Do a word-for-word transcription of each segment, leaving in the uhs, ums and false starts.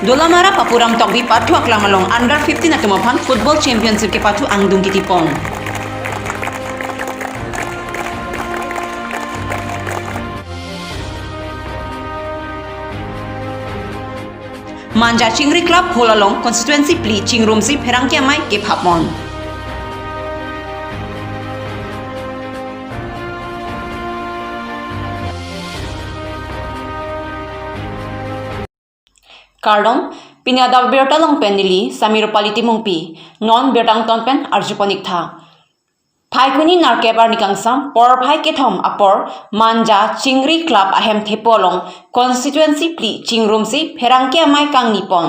Dolamara Papuram Tokbi pathu aklam along under fifteen atum aphan football championship kepathu angdung kitipon. Manja Chingri Club Hall along constituency phli chingrumsi pherangke amei kephapon. Kardom, pini adap abirta along pen neli Samirupali Timungpi, non birta angton pen arjupon ik tha. Phaikuni nerkep arni kangsam porphai kethom apor Manja Chingri Club ahem thepo along constituency phli chingrumsi pherangke amei kangnipon.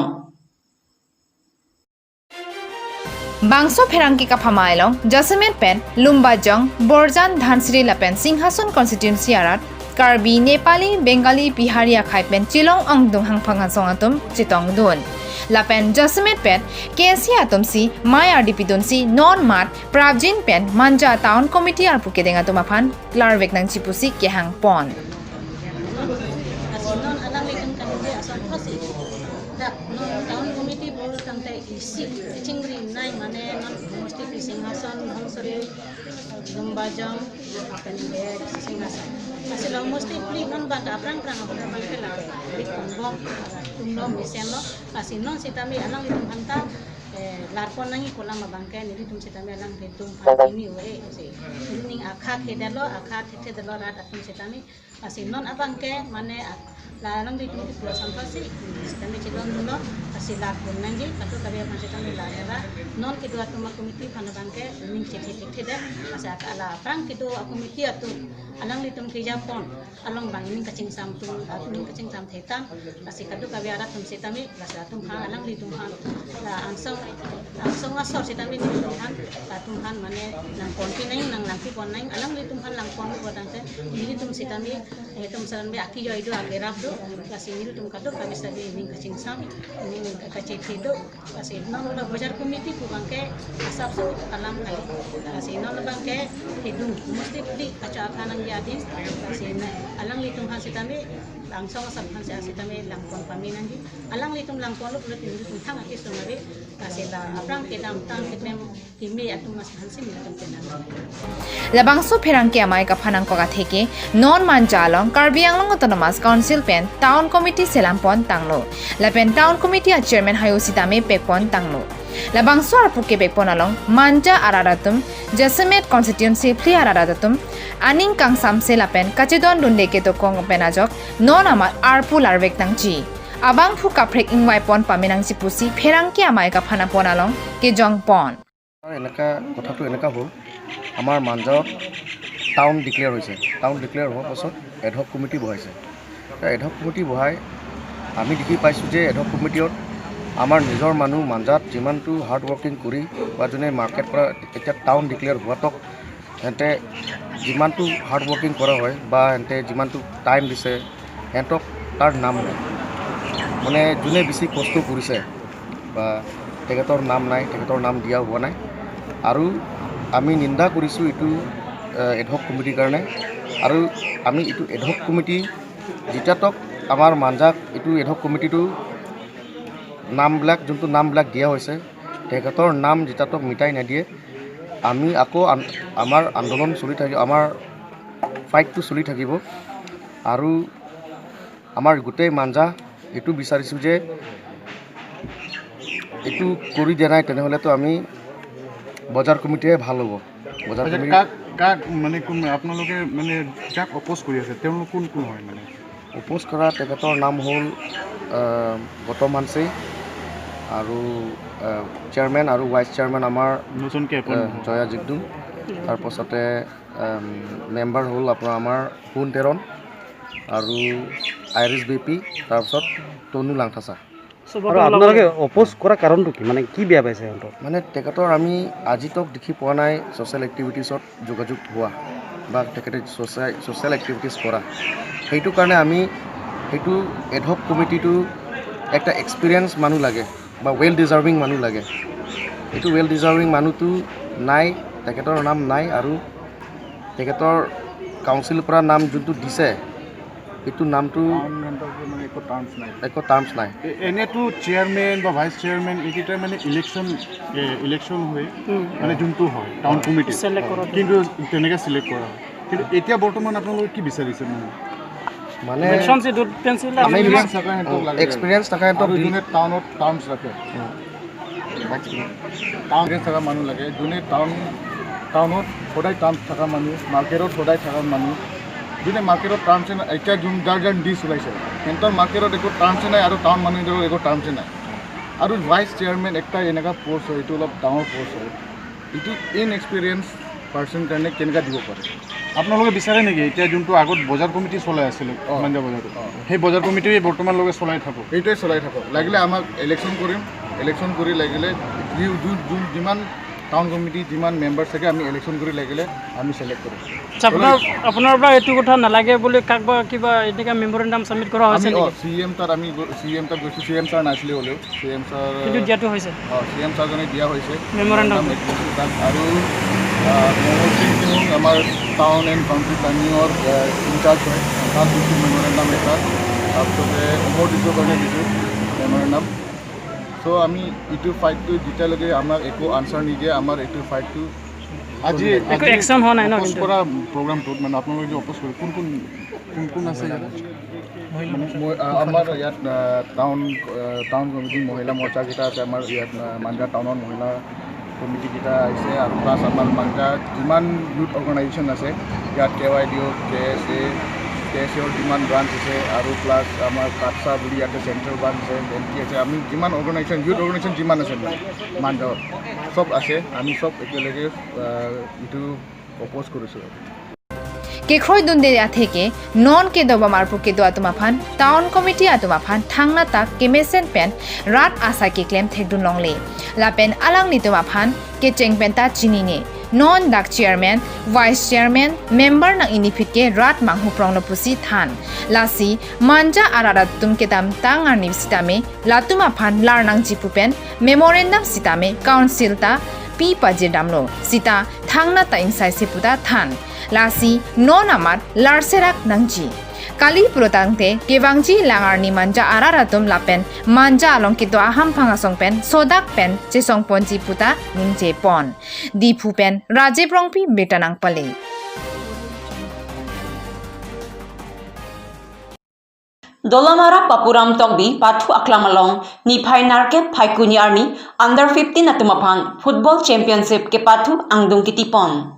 Bangso pherangke kapha amei along jasemet pen Lumbajong, Borjan, Dhansiri lapen Singhason constituency arat Karbi, Nepali, Bengali, Bihari akhei pen chelong ongdung hangphang asong atum chetongdun. Lapen jasemet pen K S A atumsi mei ardi pidunsi non mat prapjin pen Manja Town Committee arpu kedeng atum aphan klarvek nangji pusi kehangpon. Lasi non alanglitum kaningje ason thotsi, dak non town committee bor tangte isi chingri nai, mane non musti pi Singhason, Dhansiri, Lumbajong, lapen ke Singhason. Lasi along musti phli non abang aphrang phrang aphrang abang ke la phli konbom, tumlo mesenlo. Lasi non sitame alanglitum aphanta, eh, larpon nangji pu alam abang ke nelitum sitame alanglitum aphan kimi ove si. Neli ning akha thedetlo, akha thethedetlo rat atum sitame. Lasi non abang ke mane, ah, la alanglitum kepu ason thotsi sitame chedondunlo, lasi larpon nangji, kadokave aphan sitame la era. Non kedo atum a-committee aphan abang ke ning chethe thekthedet, lasi ak-, la aphrang kedo a-committee atum alanglitum kejapon along abang ning kachingsam atum, ah, ning kachingsam thektang, lasi kadokave arat atum sitame, lasi atum aphan, alanglitum aphan, la angsong, angsong asor sitame nelitum aphan, latum aphan mane nangponpi nang, nanglangpipon nang, alanglitum aphan langpon pu tangte nelitum sitame, eh, atum sitame akijoi do, agerap do, lasi nelitum kadokave sitame ning kachingsam, ning kachethe do, lasi non lo bazar committee pu abang ke asapso alam kali, lasi non abang ke hidung musti phli kacho akha nangji adin, lasi na alanglitum aphan sitame, angsong asor aphan si sitame langpon pame nangji. Alanglitum langponlo pulote nelitum thang akesung ave, lasi la aphrang kedamtang keklem kimi atum mas aphan si nelitum penang. Labangso pherangke amei kapha nangkok atheke non Manja along Karbi Anglong Autonomous Council pen Town Committee selam pon tanglo. Lapen Town Committee a-chairman hayu sitame pekpon tanglo. Labangso arpu kepekpon along Manja arat atum, jasemet constituency phli arat atum aning kangsamse lapen kachedondunde ketokong pen ajok non amat arpu larvek nangji. Abangphu kaprek ingvaipon pame nangji pusi pherangke amei kapha nangpon along kejongpon. আৰু এনেকা, কথাটো এনেকা হ'ল, আমাৰ মাঞ্জাত town declare হৈছে। Town declare হোৱাৰ পাছত এডহক কমিটি বহাইছে। এতিয়া এডহক কমিটি বহাই আমি দেখি পাইছোঁ যে এডহক কমিটিত আমাৰ নিজৰ মানুহ মাঞ্জাত যিমানটো হাৰ্ড ৱৰ্কিং কৰি বা যোনে মাৰ্কেট পৰা এতিয়া টাউন ডিক্লেয়াৰ হোৱাতক সিহঁতে যিমানটো হাৰ্ড ৱৰ্কিং কৰা হয় বা সিহঁতে যিমানটো টাইম দিছে, সিহঁতক তাৰ নাম নাই। মানে যোনে বেছি কষ্ট কৰিছে বা তেখেতৰ নাম নাই, তেখেতৰ নাম দিয়া হোৱা নাই। আৰু আমি নিন্দা কৰিছোঁ এইটো, এ, এডহক কমিটিৰ কাৰণে। আৰু আমি এইটো এডহক কমিটি যেতিয়াতক আমাৰ মাঞ্জাক এইটো এডহক কমিটিটো নামবিলাক, যোনটো নামবিলাক দিয়া হৈছে, তেখেতৰ নাম যেতিয়াতক মিটাই নিদিয়ে, আমি আকৌ আন-, আমাৰ আন্দোলন চলি থাকিব, আমাৰ ফাইটটো চলি থাকিব। আৰু আমাৰ গোটেই মাঞ্জা এইটো বিচাৰিছোঁ যে এইটো কৰি দিয়া নাই, তেনেহ'লেতো আমি বজাৰ কমিটিয়ে ভাল হ'ব। বজাৰ আচ্ছা, কমিটি কাক, কাক, মানে, কোন, আপোনালোকে, মানে, যাক অপ'জ কৰি আছে, তেওঁলোক কোন কোন হয়, মানে? অপ'জ কৰা তেখেতৰ নাম হ'ল, আহ, গৌতম হানছে আৰু, আহ, চেয়াৰমেন আৰু ভাইচ চেয়াৰমেন আমাৰ, নতুনকৈ এপইণ্ট আহ, হোৱা। জয়া জিগদুম, তাৰপাছতে, আম, মেম্বাৰ হ'ল আপোনাৰ আমাৰ সোণ তেৰণ আৰু আইৰিছ বেপী, তাৰপাছত তনু লাংথাচা। আৰু আপোনালোকে অপ'জ কৰা কাৰণটো কি? মানে, কি বেয়া পাইছে সিহঁতক? মানে, তেখেতৰ আমি আজিতক দেখি পোৱা নাই ছ'চিয়েল এক্টিভিটিছত যোগাযোগ হোৱা বা তেখেতে ছ'চিয়েল, ছ'চিয়েল এক্টিভিটিছ কৰা। সেইটো কাৰণে আমি সেইটো এডহক কমিটিটো একটা এক্সপিৰিয়েঞ্চ মানুহ লাগে বা ৱেল ডিজাৰ্ভিং মানুহ লাগে। এইটো ৱেল ডিজাৰ্ভিং মানুহটো নাই, তেখেতৰ নাম নাই আৰু তেখেতৰ কাউন্সিলৰ পৰা নাম যোনটো দিছে, এইটো নামটো টাউন মেম্বাৰটো মানে একো টাৰ্মছ নাই। একো টাৰ্মছ নাই। এ-, এনেতো চেয়াৰমেন বা ভাইচ চেয়াৰমেন এইকেইটাৰ মানে ইলেকশ্যন, এ, ইলেকশ্যন হয়, উম। মানে যোনটো হয় টাউন কমিটি, ছিলেক্ট কৰা। কিন্তু তেনেকে ছিলেক্ট কৰা হয়। কিন্তু এতিয়া বৰ্তমান আপোনালোকে কি বিচাৰিছে মানে? মানে ইলেকশ্যন চিটত পেঞ্চিল আমি আছে। এক্সপিৰিয়েঞ্চ থকা সিহঁতক লাগে। এক্সপিৰিয়েঞ্চ থকা সিহঁতক আৰু দিল- যোনে টাউনত টাৰ্মছ ৰাখে। উম। টাউন এৰিয়াত থকা মানুহ লাগে, যোনে টাউন, টাউনত সদায় টাৰ্মছ থকা মানুহ, মাৰ্কেটত সদায় থকা মানুহ, যোনে মাৰ্কেটত টাৰ্মছে নাই, এতিয়া যোন যাৰ যাৰ লিষ্ট ওলাইছে, সিহঁতৰ মাৰ্কেটত একো টাৰ্মছে নাই আৰু টাউন মানুহৰ একো টাৰ্মছে নাই। আৰু ভাইচ চেয়াৰমেন একটা এনেকুৱা পষ্ট হয়, এইটো অলপ ডাঙৰ পষ্ট হয়, এইটো ইনএক্সপিৰিয়েঞ্চ পাৰ্চন কাৰণে কেনেকুৱা দিব পাৰে? আপোনালোকে বিচাৰে নেকি এতিয়া যোনটো আগত বজাৰ কমিটি চলাই আছিলে, অ। মাঞ্জা বজাৰটো, অ। সেই বজাৰ কমিটিয়ে বৰ্তমানলৈকে চলাই থাকক? সেইটোৱে চলাই থাকক। লাগিলে আমাক ইলেকশ্যন কৰিম, ইলেকশ্যন কৰি লাগিলে যি-, যোন, যোন, যিমান টাউন কমিটি, যিমান মেম্বাৰ থাকে, আমি ইলেকশ্যন কৰি লাগিলে আমি ছিলেক্ট কৰিম। আচ্ছা, আপোনাৰ, আপোনাৰ পৰা এইটো কথা নালাগে বুলি কাক বা কিবা এনেকুৱা মেমৰেণ্ডাম ছাবমিট কৰা হৈছে আমি, অ, নেকি? চি ই এম তাত আমি গ-, চি ই এম তাত গৈছোঁ, চি ই এম ছাৰ নাছিলে হ'লেও। চি ই এম ছাৰ কিন্তু দিয়াটো হৈছে। অ, চি ই এম ছাৰজনে দিয়া হৈছে। মেমৰেণ্ডাম। মেমৰেণ্ডাম এক্সিকিউটিভ তাত আৰু, আ, মনোজ সিং টিয়ুং আমাৰ টাউন এণ্ড কাউন্ট্ৰী প্লেনিঙৰ, আ, ইনচাৰ্জ হয়। তাত দিছোঁ মেমৰেণ্ডাম এটা। তাৰপিছতে অমৰ দিছোঁ কাৰণে দিছোঁ মেমৰেণ্ডাম। চ' আমি এইটো ফাইটটো যেতিয়ালৈকে আমাক একো আনচাৰ নিদিয়ে, আমাৰ এইটো ফাইটটো আজি, একো আজি একশ্যন হোৱা নাই ন, অপ'জ কিন্তু? কৰা প্ৰগ্ৰামটোত মানে আপোনালোকে যে অপ'জ কৰে, কোন কোন, কোন কোন আছে ইয়াত? মহিলা মানে মৰ্চা। মই, আ, আমাৰ ইয়াত, আ, টাউন, আ, টাউন কমিটি মহিলা মৰ্চাকেইটা আছে, আমাৰ ইয়াত, আ, মাঞ্জা টাউনৰ মহিলা কমিটিকেইটা আহিছে, আৰু প্লাছ আমাৰ মাঞ্জা যিমান ইউথ অৰ্গেনাইজেশ্যন আছে, ইয়াত কে ৱাই ডি অ', কে এছ এ, কে এছ এৰ যিমান ব্ৰাঞ্চ আছে, আৰু প্লাছ আমাৰ কাটছা বুলি ইয়াতে চেণ্ট্ৰেল ব্ৰাঞ্চ আছে, এম টি আছে, আমি যিমান অৰ্গেনাইজেশ্যন, ইউথ অৰ্গেনাইজেশ্যন যিমান আছে মানে মাঞ্জাত, চব আছে, আমি চব একেলগে, আ, এইটো অপ'জ কৰিছোঁ। Kekroi dunde atheke non kedobom arpu kedo atum aphan Town Committee atum aphan thangnatta kemesen pen rat asai keklem thekdun longle. Lapen alanglitum aphan kecheng penta chinine. Non dak chairman, vice chairman, member nang-ingniphit ke rat manghu pronglo pusi than. Lasi manja arat atum kedamtang arni sitame latum aphan lar nangji pu pen memorandum sitame council ta pi pajir damlo. Sita thangnatta ingsaise puta than. Lasi non amat larserak nangji. Kali pulotangte kevangji lang arni manja arat atum lapen manja along kedo ahamphang asong pen sodak pen chesongponji puta ningjepon. Diphu pen Rajiv Rongpi birta nangpale. Dolamara Papuram Tokbi pathu aklam along niphai nerkep Phaikuni arni under fifteen atum aphan football championship kepathu angdung kitipon.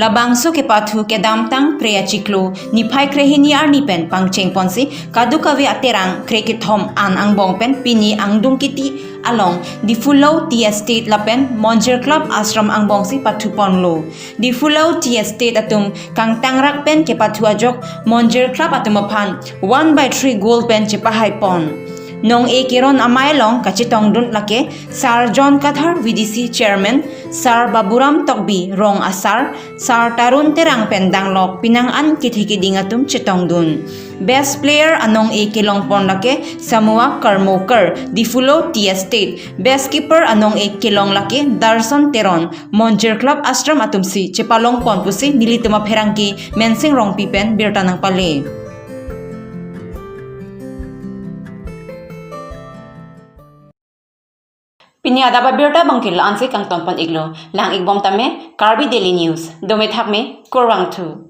Labangso kepathu kedamtang Phre achiklo niphai krehini arni pen pangchengponsi kadokave aterang krekethom an angbong pen pini angdung kiti along Diphu Law Tea Estate lapen Monjir Club Ashram angbongsi pathuponlo. Diphu Law Tea Estate atum kangtangrak pen kepathu ajok Monjir Club atum aphan one by three goal pen chepahaipon. Nong-e keron amei along kachetongdun lake Sir John Kathar V D C Chairman, Sir Baburam Tokbi rong asar, Sir Tarun Terang pen danglok pinang an kethe keding atum chetongdun. Best player anong-e kelongpon lake Samuak Karmokar, Diphu Law Tea Estate. Best keeper anong-e kelong lake Darson Teron, Monjir Club Ashram atumsi chepalongpon pusi nelitum apherangke Mensing Rongpi pen birta nangpale. Pini adap abirta abangke la-ansi kangtonpon-iklo. Lang-ikbom tame Karbi Daily News. Dome thakme, kurvangthu.